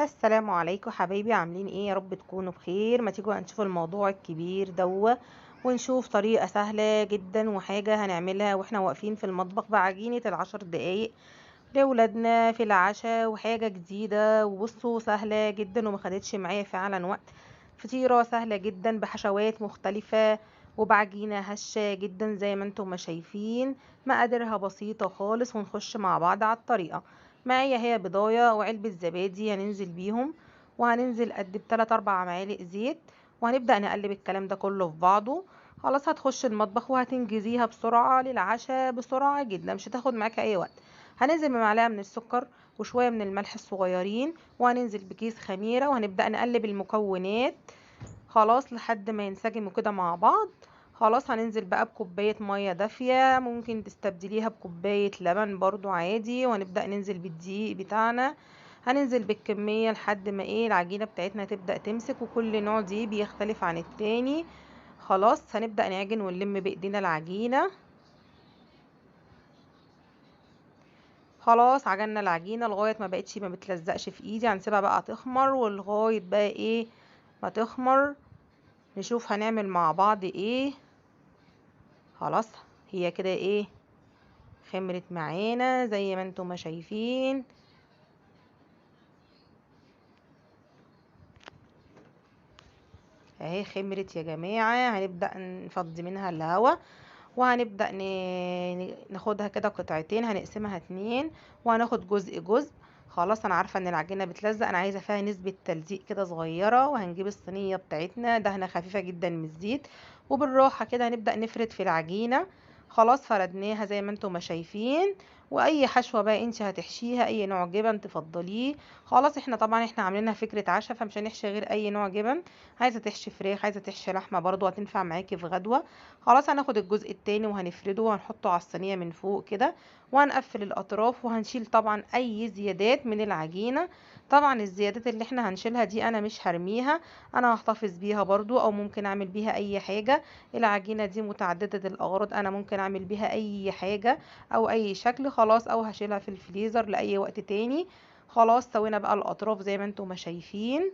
السلام عليكم حبايبي، عاملين ايه؟ يا رب تكونوا بخير. ما تيجوا نشوف الموضوع الكبير دوا ونشوف طريقة سهلة جدا وحاجة هنعملها واحنا واقفين في المطبخ بعجينة العشر دقايق لولادنا في العشاء، وحاجة جديدة. وبصوا سهلة جدا وما خدتش معايا فعلا وقت. فطيرة سهلة جدا بحشوات مختلفة وبعجينة هشة جدا زي ما انتم ما شايفين، مقاديرها بسيطة خالص. ونخش مع بعض على الطريقة. معايا هي بضاية وعلبة زبادي هننزل بيهم، وهننزل قد بتلات اربع معالق زيت، وهنبدأ نقلب الكلام ده كله في بعضه. خلاص هتخش المطبخ وهتنجزيها بسرعة للعشاء بسرعة جدا، مش هتاخد معاك اي وقت. هننزل بمعلقة من السكر وشوية من الملح الصغيرين، وهننزل بكيس خميرة، وهنبدأ نقلب المكونات خلاص لحد ما ينسجموا كده مع بعض. خلاص هننزل بقى بكوباية مية دافية، ممكن تستبدليها بكوباية لبن برضو عادي. وهنبدأ ننزل بالدقيق بتاعنا، هننزل بالكمية لحد ما العجينة بتاعتنا تبدأ تمسك، وكل نوع دي بيختلف عن التاني. خلاص هنبدأ نعجن ونلم بايدينا العجينة. خلاص عجننا العجينة لغاية ما بقتش ما بتلزقش في ايدي. هنسيبها بقى تخمر، ولغاية بقى ما تخمر نشوف هنعمل مع بعض ايه. خلاص هي كده خمرت معانا زي ما انتم ما شايفين. اهي خمرت يا جماعة. هنبدأ نفضي منها الهواء، وهنبدأ ناخدها كده قطعتين، هنقسمها اتنين وهناخد جزء جزء. خلاص انا عارفة ان العجينة بتلزق، انا عايزة فيها نسبة تلزيق كده صغيرة. وهنجيب الصينية بتاعتنا دهنة خفيفة جدا من الزيت، وبالراحة كده هنبدأ نفرد في العجينة. خلاص فردناها زي ما انتم ما شايفين. واي حشوة بقى انت هتحشيها، اي نوع جبن تفضليه. خلاص احنا طبعا عاملينها فكرة عشاء، فمش هنحشي غير اي نوع جبن. عايزة تحشي فراخ، عايزة تحشي لحمة برضو هتنفع معاكي في غدوة. خلاص هناخد الجزء التاني وهنفرده وهنحطه على الصينية من فوق كده، وهنقفل الاطراف، وهنشيل طبعا اي زيادات من العجينة. طبعا الزيادات اللي احنا هنشيلها دي انا مش هرميها، انا هحتفظ بيها برضو، او ممكن اعمل بيها اي حاجة. العجينة دي متعددة الاغراض، انا ممكن اعمل بيها اي حاجة او اي شكل. خلاص او هشيلها في الفريزر لاي وقت تاني. خلاص سوينا بقى الاطراف زي ما انتم ما شايفين.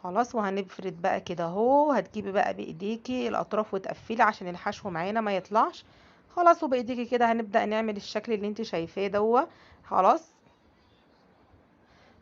خلاص وهنفرد بقى كده اهو. هتجيبي بقى بايديكي الاطراف وتقفلي عشان الحشو معانا ما يطلعش. خلاص وبايديكي كده هنبدأ نعمل الشكل اللي انت شايفاه دوا. خلاص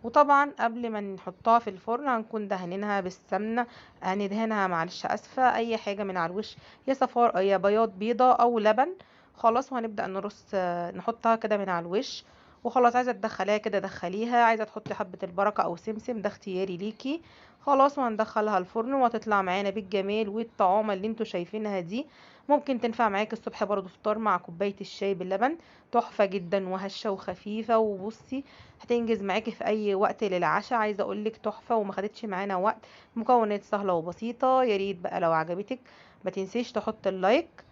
وطبعا قبل ما نحطها في الفرن هنكون دهنينها بالسمنه، هندهنها معلش اسفه اي حاجه من على الوش، يا صفار يا بياض بيضه او لبن. خلاص وهنبدا نرص نحطها كده من على الوش. وخلاص عايزه تدخليها كده دخليها، عايزه تحطي حبه البركه او سمسم ده اختياري ليكي. خلاص وهندخلها الفرن وهتطلع معانا بالجمال والطعامه اللي انتوا شايفينها دي. ممكن تنفع معاكي الصبح برضو فطار مع كوبايه الشاي باللبن، تحفه جدا وهشه وخفيفه. وبصي هتنجز معاكي في اي وقت للعشاء، عايزه اقولك تحفه وما خدتش معانا وقت، مكونات سهله وبسيطه. يا ريت بقى لو عجبتك ما تنسيش تحط ال like.